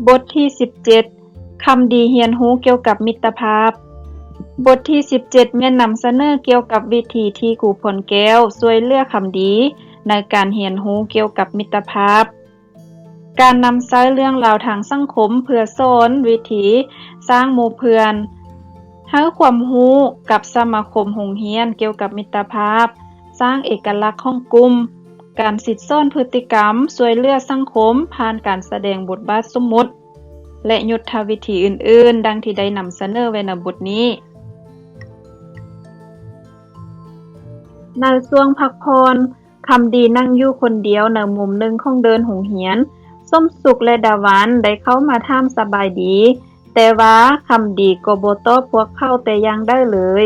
ບົດທີສິບເຈັດ ຄຳດີຮຽນຮູ້ກ່ຽວກັບມິດຕະພາບ. ບົດທີສິບເຈັດ ແມ່ນນຳສະເໜີກ່ຽວກັບວິທີທີ່ຄູພອນແກ້ວຊ່ວຍເຫຼືອຄຳດີໃນການຮຽນຮູ້ກ່ຽວກັບມິດຕະພາບ. ການນຳໃຊ້ເລື່ອງລາວທາງສັງຄົມເພື່ອສອນວິທີສ້າງໝູ່ເພື່ອນ, ໃຫ້ຄວາມຮູ້ກັບສະມາຄົມໂຮງຮຽນກ່ຽວກັບມິດຕະພາບ, ສ້າງເອກະລັກຂອງກຸ່ມ, ການສິດສອນພຶດຕິກຳ, ຊ່ວຍເຫຼືອສັງຄົມຜ່ານການສະແດງບົດບາດສົມມຸດ ແລະ ຍຸດທະວິທີອື່ນໆ ດັ່ງທີ່ໄດ້ນຳສະເໜີໄວ້ໃນບົດນີ້. ໃນຊ່ວງພັກຜ່ອນ, ຄຳດີນັ່ງຢູ່ຄົນດຽວໃນມຸມໜຶ່ງຂອງເດີ່ນໂຮງຮຽນ. ສົມສຸກ ແລະ ດາວັນໄດ້ເຂົ້າມາຖາມສະບາຍດີ, ແຕ່ວ່າຄຳດີກໍບໍ່ຕອບພວກເຂົາແຕ່ຢ່າງໃດເລີຍ.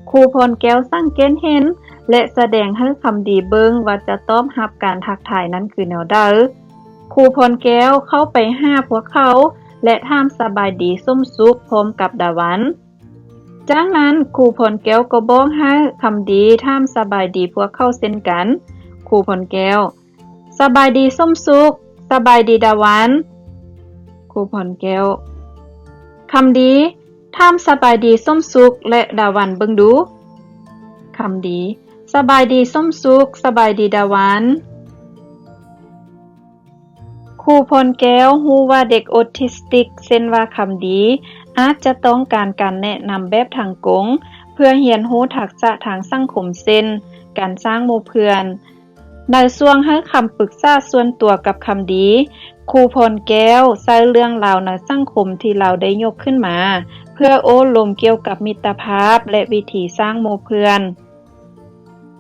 ຄູພອນແກ້ວສັງເກດເຫັນ ແລະ ສະແດງໃຫ້ຄຳດີເບິ່ງວ່າຈະຕອບຮັບການທັກທາຍນັ້ນຄືແນວໃດ. ຄູພອນແກ້ວເຂົ້າໄປຫາພວກເຂົາ ແລະ ຖາມສະບາຍດີສົມສຸກພ້ອມກັບດາວັນ. ຈາກນັ້ນ ຄູພອນແກ້ວກໍບອກໃຫ້ຄຳດີຖາມສະບາຍດີພວກເຂົາເຊັ່ນກັນ. ຄູພອນແກ້ວ: ສະບາຍດີສົມສຸກ, ສະບາຍດີດາວັນ. ຄູພອນແກ້ວ: ຄຳດີ, ຖາມສະບາຍດີສົມສຸກ ແລະ ດາວັນເບິ່ງດູ. ຄຳດີ: ສະບາຍດີສົມສຸກ, ສະບາຍດີດາວັນ. ຄູພອນແກ້ວຮູ້ວ່າເດັກອົທິສຕິກ ເຊັ່ນວ່າຄຳດີ ອາດຈະຕ້ອງການການແນະນຳແບບທາງກົງ ເພື່ອຮຽນຮູ້ທັກສະທາງສັງຄົມ ເຊັ່ນ ການສ້າງໝູ່ເພື່ອນ. ໃນຊ່ວງໃຫ້ຄຳປຶກສາສ່ວນຕົວກັບຄຳດີ, ຄູພອນແກ້ວໃຊ້ເລື່ອງລາວໃນສັງຄົມທີ່ລາວໄດ້ຍົກຂຶ້ນມາ ເພື່ອໂອ້ລົມກ່ຽວກັບມິດຕະພາບ ແລະ ວິທີສ້າງໝູ່ເພື່ອນ.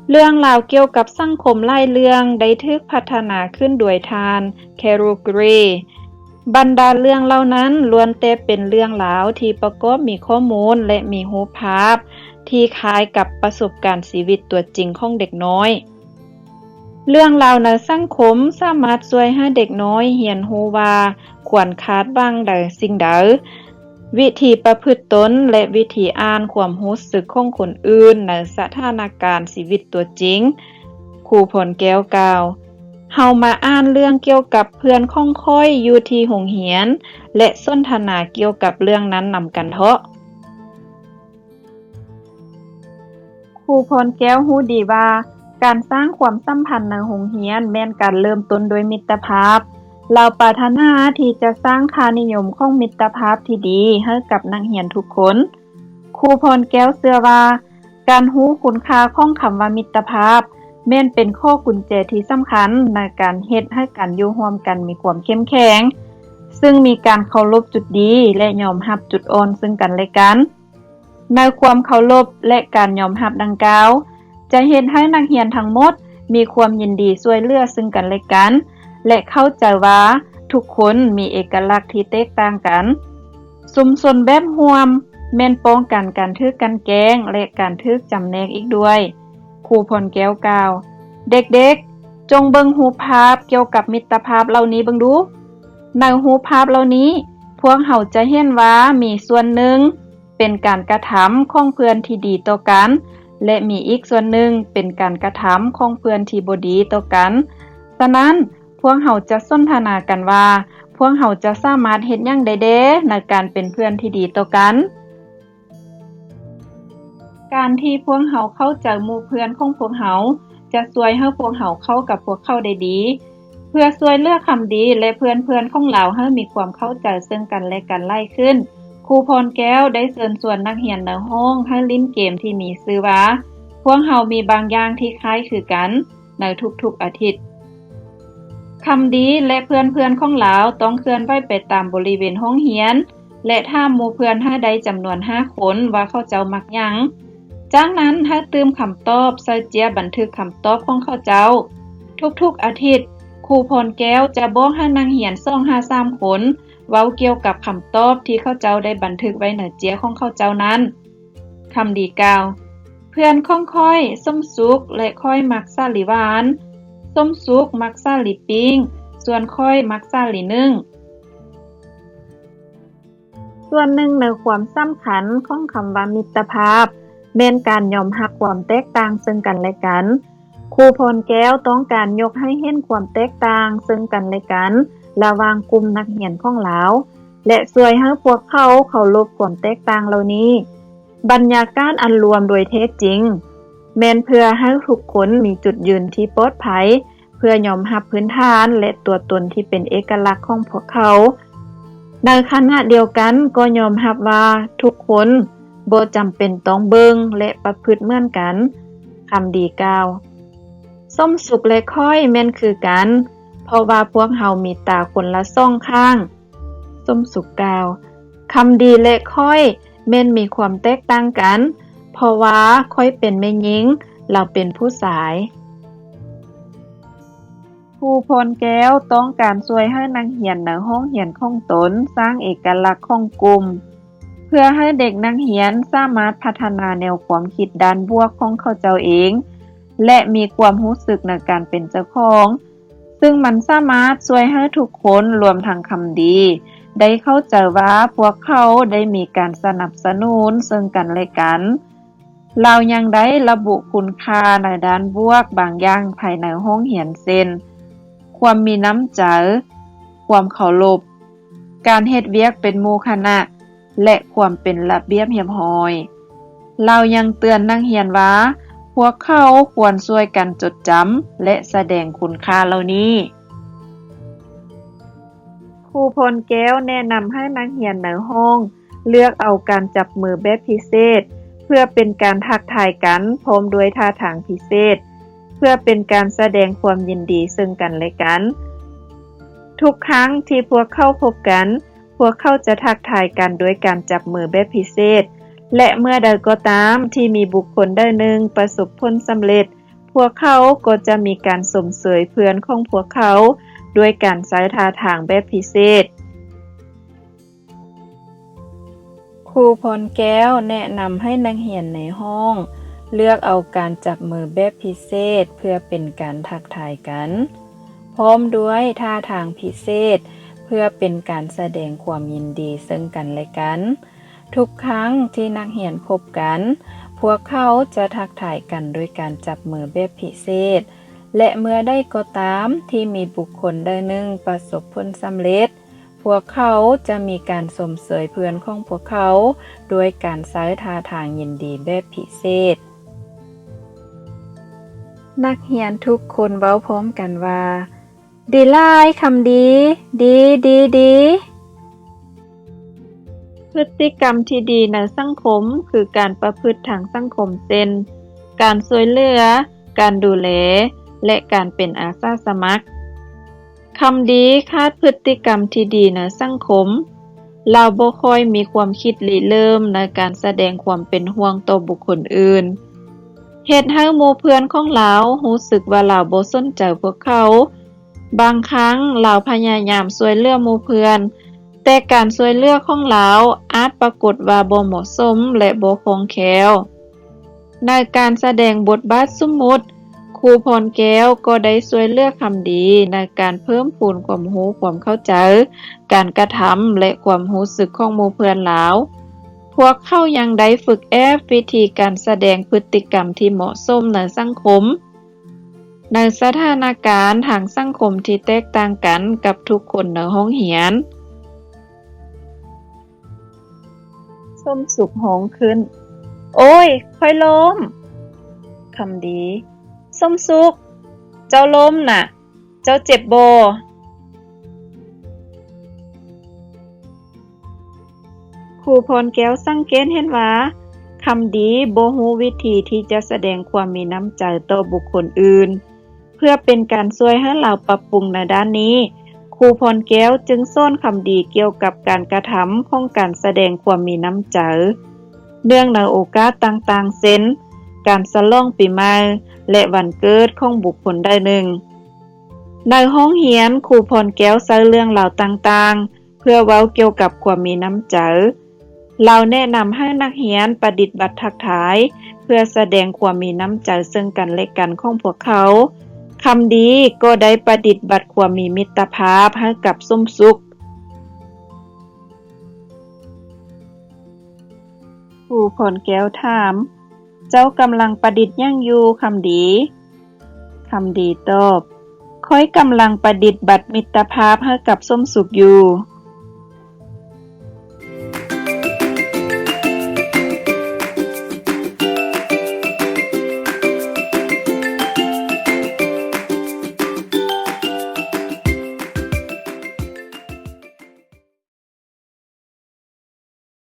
ເລື່ອງລາວກ່ຽວກັບສັງຄົມຫຼາຍເລື່ອງໄດ້ຖືກພັດທະນາຂຶ້ນໂດຍທ່ານ ແຄໂຣ ເກຣ. ບັນດາເລື່ອງເຫຼົ່ານັ້ນລ້ວນແຕ່ເປັນເລື່ອງລາວທີ່ປະກອບມີຂໍ້ມູນ ແລະ ມີຮູບພາບທີ່ຄ້າຍກັບປະສົບການຊີວິດຕົວຈິງຂອງເດັກນ້ອຍ. ເລື່ອງລາວໃນສັງຄົມສາມາດຊ່ວຍໃຫ້ເດັກນ້ອຍຮຽນຮູ້ວ່າຄວນຄາດຫວັງໃດສິ່ງໃດ, ວິທີປະພຶດຕົນ ແລະ ວິທີອ່ານຄວາມຮູ້ສຶກຂອງຄົນອື່ນໃນສະຖານະການຊີວິດຕົວຈິງ. ຄູພອນແກ້ວກ່າວ, ເຮົາມາອ່ານເລື່ອງກ່ຽວກັບເພື່ອນຂອງຂ້ອຍຢູ່ທີ່ໂຮງຮຽນ ແລະ ສົນທະນາກ່ຽວກັບເລື່ອງນັ້ນນຳກັນເທາະ. ຄູພອນແກ້ວຮູ້ດີວ່າ ການສ້າງຄວາມສຳພັນໃນໂຮງຮຽນແມ່ນການເລີ່ມຕົ້ນດ້ວຍມິດຕະພາບ. ລາວປາດຖະໜາທີ່ຈະສ້າງຄ່ານິຍົມຂອງມິດຕະພາບທີ່ດີໃຫ້ກັບນັກຮຽນທຸກຄົນ. ຄູພອນແກ້ວເຊື່ອວ່າ ການຮູ້ຄຸນຄ່າຂອງຄຳວ່າມິດຕະພາບ ແມ່ນເປັນຂໍ້ກຸນແຈທີ່ສຳຄັນໃນການເຮັດໃຫ້ການຢູ່ຮ່ວມກັນມີຄວາມເຂັ້ມແຂງ, ຊຶ່ງມີການເຄົາລົບຈຸດດີ ແລະ ຍອມຮັບຈຸດອ່ອນເຊິ່ງກັນແລະກັນ. ໃນຄວາມເຄົາລົບ ແລະ ການຍອມຮັບດັ່ງກ່າວ ຈະເຮັດໃຫ້ນັກຮຽນທັງໝົດມີຄວາມຍິນດີຊ່ວຍເຫຼືອເຊິ່ງກັນແລະກັນ ແລະ ເຂົ້າໃຈວ່າທຸກຄົນມີເອກະລັກທີ່ແຕກຕ່າງກັນ. ຊຸມຊົນແບບຮ່ວມແມ່ນປ້ອງກັນການຖືກກັ່ນແກ້ງ ແລະ ການຖືກຈຳແນກອີກດ້ວຍ. ຄູພອນແກ້ວກ່າວ, ເດັກໆ, ຈົ່ງເບິ່ງຮູບພາບກ່ຽວກັບມິດຕະພາບເຫຼົ່ານີ້ເບິ່ງດູ. ໃນຮູບພາບເຫຼົ່ານີ້, ພວກເຮົາຈະເຫັນວ່າມີສ່ວນໜຶ່ງ ເປັນການກະທຳຂອງເພື່ອນທີ່ດີຕໍ່ກັນ ແລະ ມີອີກສ່ວນໜຶ່ງເປັນການກະທຳຂອງເພື່ອນທີ່ບໍ່ດີຕໍ່ກັນ. ສະນັ້ນ, ພວກເຮົາຈະສົນທະນາກັນວ່າ ພວກເຮົາຈະສາມາດເຮັດຫຍັງໄດ້ແດ່ໃນການເປັນເພື່ອນທີ່ດີຕໍ່ກັນ. ການທີ່ພວກເຮົາເຂົ້າໃຈໝູ່ເພື່ອນຂອງພວກເຮົາ ຈະຊ່ວຍໃຫ້ພວກເຮົາເຂົ້າກັບພວກເຂົາໄດ້ດີ. ເພື່ອຊ່ວຍເຫຼືອຄຳດີ ແລະ ເພື່ອນໆຂອງລາວໃຫ້ມີຄວາມເຂົ້າໃຈເຊິ່ງກັນແລະກັນຫຼາຍຂຶ້ນ, ຄູພອນແກ້ວໄດ້ເຊີນຊວນນັກຮຽນໃນຫ້ອງໃຫ້ຫຼິ້ນເກມທີ່ມີຊື່ວ່າ ພວກເຮົາມີບາງຢ່າງທີ່ຄ້າຍຄືກັນ ໃນທຸກໆອາທິດ. ຄຳດີ ແລະ ເພື່ອນໆຂອງລາວຕ້ອງເຄື່ອນໄຫວໄປຕາມບໍລິເວນຫ້ອງຮຽນ ແລະ ຖາມໝູ່ເພື່ອນໃຫ້ໄດ້ຈຳນວນຫ້າຄົນວ່າເຂົາເຈົ້າມັກຫຍັງ. ຈາກນັ້ນໃຫ້ຕື່ມຄຳຕອບໃສ່ເຈ້ຍບັນທຶກຄຳຕອບຂອງເຂົາເຈົ້າ. ທຸກໆອາທິດ, ຄູພອນແກ້ວຈະບອກໃຫ້ນັກຮຽນສອງຫາສາມຄົນເວົ້າກ່ຽວກັບຄຳຕອບທີ່ເຂົາເຈົ້າໄດ້ບັນທຶກໄວ້ໃນເຈ້ຍຂອງເຂົາເຈົ້ານັ້ນ. ຄຳດີກ່າວ, ເພື່ອນຂອງຂ້ອຍສົມສຸກ ແລະ ຂ້ອຍມັກສາລີຫວານ. ສົມສຸກມັກສາລີປີ້ງ, ສ່ວນຂ້ອຍມັກສາລີໜຶ້ງ. ສ່ວນໜຶ່ງໃນຄວາມສຳຄັນຂອງຄຳວ່າມິດຕະພາບ ແມ່ນການຍອມຮັບຄວາມແຕກຕ່າງເຊິ່ງກັນແລະກັນ. ຄູພອນແກ້ວຕ້ອງການຍົກໃຫ້ເຫັນຄວາມແຕກຕ່າງເຊິ່ງກັນແລະກັນ ລະຫວ່າງກຸ່ມນັກຮຽນຂອງລາວ ແລະ ຊ່ວຍໃຫ້ພວກເຂົາເຄົາລົບຄວາມແຕກຕ່າງເຫຼົ່ານີ້. ບັນຍາກາດອັນລວມໂດຍແທ້ຈິງ ແມ່ນເພື່ອໃຫ້ທຸກຄົນມີຈຸດຢືນທີ່ປອດໄພ ເພື່ອຍອມຮັບພື້ນຖານ ແລະ ຕົວຕົນທີ່ເປັນເອກະລັກຂອງພວກເຂົາ. ໃນຂະນະດຽວກັນກໍຍອມຮັບວ່າທຸກຄົນບໍ່ຈຳເປັນຕ້ອງເບິ່ງ ແລະ ປະພຶດເໝືອນກັນ. ຄຳດີກ່າວ, ສົມສຸກ ແລະ ຂ້ອຍແມ່ນຄືກັນ, ເພາະວ່າພວກເຮົາມີຕາຄົນລະສອງຂ້າງ. ສົມສຸກກ່າວ, ຄຳດີ ແລະ ຂ້ອຍແມ່ນມີຄວາມແຕກຕ່າງກັນ, ເພາະວ່າຂ້ອຍເປັນແມ່ຍິງ, ລາວເປັນຜູ້ຊາຍ. ຄູພອນແກ້ວຕ້ອງການຊ່ວຍໃຫ້ນັກຮຽນໃນຫ້ອງຮຽນຂອງຕົນສ້າງເອກະລັກຂອງກຸ່ມ ເພື່ອໃຫ້ເດັກນັກຮຽນສາມາດພັດທະນາແນວຄວາມຄິດດ້ານບວກຂອງເຂົາເຈົ້າເອງ ແລະ ມີຄວາມຮູ້ສຶກໃນການເປັນເຈົ້າຂອງ, ຊຶ່ງມັນສາມາດຊ່ວຍໃຫ້ທຸກຄົນ, ລວມທັງຄຳດີ, ໄດ້ເຂົ້າໃຈວ່າພວກເຂົາໄດ້ມີການສະໜັບສະໜູນເຊິ່ງກັນແລະກັນ. ລາວຍັງໄດ້ລະບຸຄຸນຄ່າໃນດ້ານບວກບາງຢ່າງພາຍໃນຫ້ອງຮຽນ ເຊັ່ນ ຄວາມມີນ້ຳໃຈ, ຄວາມເຄົາລົບ, ການເຮັດວຽກເປັນໝູ່ຄະນະ ແລະ ຄວາມເປັນລະບຽບຮຽບຮ້ອຍ. ລາວຍັງເຕືອນນັກຮຽນວ່າ ພວກເຂົາຄວນຊ່ວຍກັນຈົດຈຳ ແລະ ສະແດງຄຸນຄ່າເຫຼົ່ານີ້. ຄູພອນແກ້ວແນະນຳໃຫ້ນັກຮຽນໃນຫ້ອງເລືອກເອົາການຈັບມືແບບພິເສດ ເພື່ອເປັນການທັກທາຍກັນ ພ້ອມດ້ວຍທ່າທາງພິເສດ ເພື່ອເປັນການສະແດງຄວາມຍິນດີເຊິ່ງກັນແລະກັນ. ທຸກຄັ້ງທີ່ພວກເຂົາພົບກັນ, ພວກເຂົາຈະທັກທາຍກັນດ້ວຍການຈັບມືແບບພິເສດ ແລະ ເມື່ອໃດກໍຕາມທີ່ມີບຸກຄົນໃດໜຶ່ງປະສົບຜົນສຳເລັດ, ພວກເຂົາກໍຈະມີການຊົມເຊີຍເພື່ອນຂອງພວກເຂົາດ້ວຍການໃຊ້ທ່າທາງແບບພິເສດ. ຄູພອນແກ້ວແນະນຳໃຫ້ນັກຮຽນໃນຫ້ອງເລືອກເອົາການຈັບມືແບບພິເສດເພື່ອເປັນການທັກທາຍກັນ, ພ້ອມດ້ວຍທ່າທາງພິເສດເພື່ອເປັນການສະແດງຄວາມຍິນດີເຊິ່ງກັນແລະກັນ. ທຸກຄັ້ງທີ່ນັກຮຽນພົບກັນ, ພວກເຂົາຈະທັກທາຍກັນໂດຍການຈັບມືແບບພິເສດ ແລະ ເມື່ອໃດກໍຕາມທີ່ມີບຸກຄົນໃດໜຶ່ງປະສົບຜົນສຳເລັດ, ພວກເຂົາຈະມີການຊົມເຊີຍເພື່ອນຂອງພວກເຂົາດ້ວຍການໃຊ້ທ່າທາງຍິນດີແບບພິເສດ. ນັກຮຽນທຸກຄົນເວົ້າພ້ອມກັນວ່າ, ດີຫຼາຍ, ຄຳດີ, ດີ, ດີ, ດີ. ພຶດຕິກຳທີ່ດີໃນສັງຄົມ ຄືການປະພຶດທາງສັງຄົມ ເຊັ່ນ ການຊ່ວຍເຫຼືອ, ການດູແລ ແລະ ການເປັນອາສາສະໝັກ. ຄຳດີຂາດພຶດຕິກຳທີ່ດີໃນສັງຄົມ, ລາວບໍ່ຄ່ອຍມີຄວາມຄິດລິເລີ່ມໃນການສະແດງຄວາມເປັນຫ່ວງຕໍ່ບຸກຄົນອື່ນ, ເຮັດໃຫ້ໝູ່ເພື່ອນຂອງລາວຮູ້ສຶກວ່າລາວບໍ່ສົນໃຈພວກເຂົາ. ບາງຄັ້ງລາວພະຍາຍາມຊ່ວຍເຫຼືອໝູ່ເພື່ອນ, ແຕ່ການຊ່ວຍເຫຼືອຂອງລາວອາດປາກົດວ່າບໍ່ເໝາະສົມ ແລະ ບໍ່ຄ່ອງແຄ້ວ. ໃນການສະແດງບົດບາດສົມມຸດ, ຄູພອນແກ້ວກໍໄດ້ຊ່ວຍເຫຼືອຄຳດີໃນການເພີ່ມພູນຄວາມຮູ້, ຄວາມເຂົ້າໃຈ, ການກະທຳ ແລະ ຄວາມຮູ້ສຶກຂອງໝູ່ເພື່ອນລາວ. ພວກເຂົາຍັງໄດ້ຝຶກແອບວິທີການສະແດງພຶດຕິກຳທີ່ເໝາະສົມໃນສັງຄົມ, ໃນສະຖານະການທາງສັງຄົມທີ່ແຕກຕ່າງກັນກັບທຸກຄົນໃນຫ້ອງຮຽນ. ສົມສຸກຮ້ອງຂຶ້ນ, ໂອ້ຍ, ຂ້ອຍລົ້ມ! ຄຳດີ, ສົມສຸກ, ເຈົ້າລົ້ມນະ, ເຈົ້າເຈັບບໍ່? ຄູພອນແກ້ວສັງເກດເຫັນວ່າ ຄຳດີບໍ່ຮູ້ວິທີທີ່ຈະສະແດງຄວາມມີນ້ຳໃຈຕໍ່ບຸກຄົນອື່ນ. ເພື່ອເປັນການຊ່ວຍໃຫ້ລາວປັບປຸງໃນດ້ານນີ້, ຄູພອນແກ້ວຈຶ່ງສອນຄຳດີກ່ຽວກັບການກະທຳຂອງການສະແດງຄວາມມີນ້ຳໃຈ ເນື່ອງໃນໂອກາດຕ່າງໆ ເຊັ່ນ ການສະຫຼອງປີໃໝ່ ແລະ ວັນເກີດຂອງບຸກຄົນໃດໜຶ່ງ. ໃນຫ້ອງຮຽນ, ຄູພອນແກ້ວໃຊ້ເລື່ອງລາວຕ່າງໆ ເພື່ອເວົ້າກ່ຽວກັບຄວາມມີນ້ຳໃຈ. ລາວແນະນຳໃຫ້ນັກຮຽນປະດິດບັດທັກທາຍ ເພື່ອສະແດງຄວາມມີນ້ຳໃຈເຊິ່ງກັນແລະກັນຂອງພວກເຂົາ. ຄຳດີກໍໄດ້ປະດິດບັດຄວາມມີມິດຕະພາບໃຫ້ກັບສົມສຸກ. ຄູພອນແກ້ວຖາມ, ເຈົ້າກຳລັງປະດິດຫຍັງຢູ່, ຄຳດີ? ຄຳດີຕອບ, ຂ້ອຍກຳລັງປະດິດບັດມິດຕະພາບໃຫ້ກັບສົມສຸກຢູ່.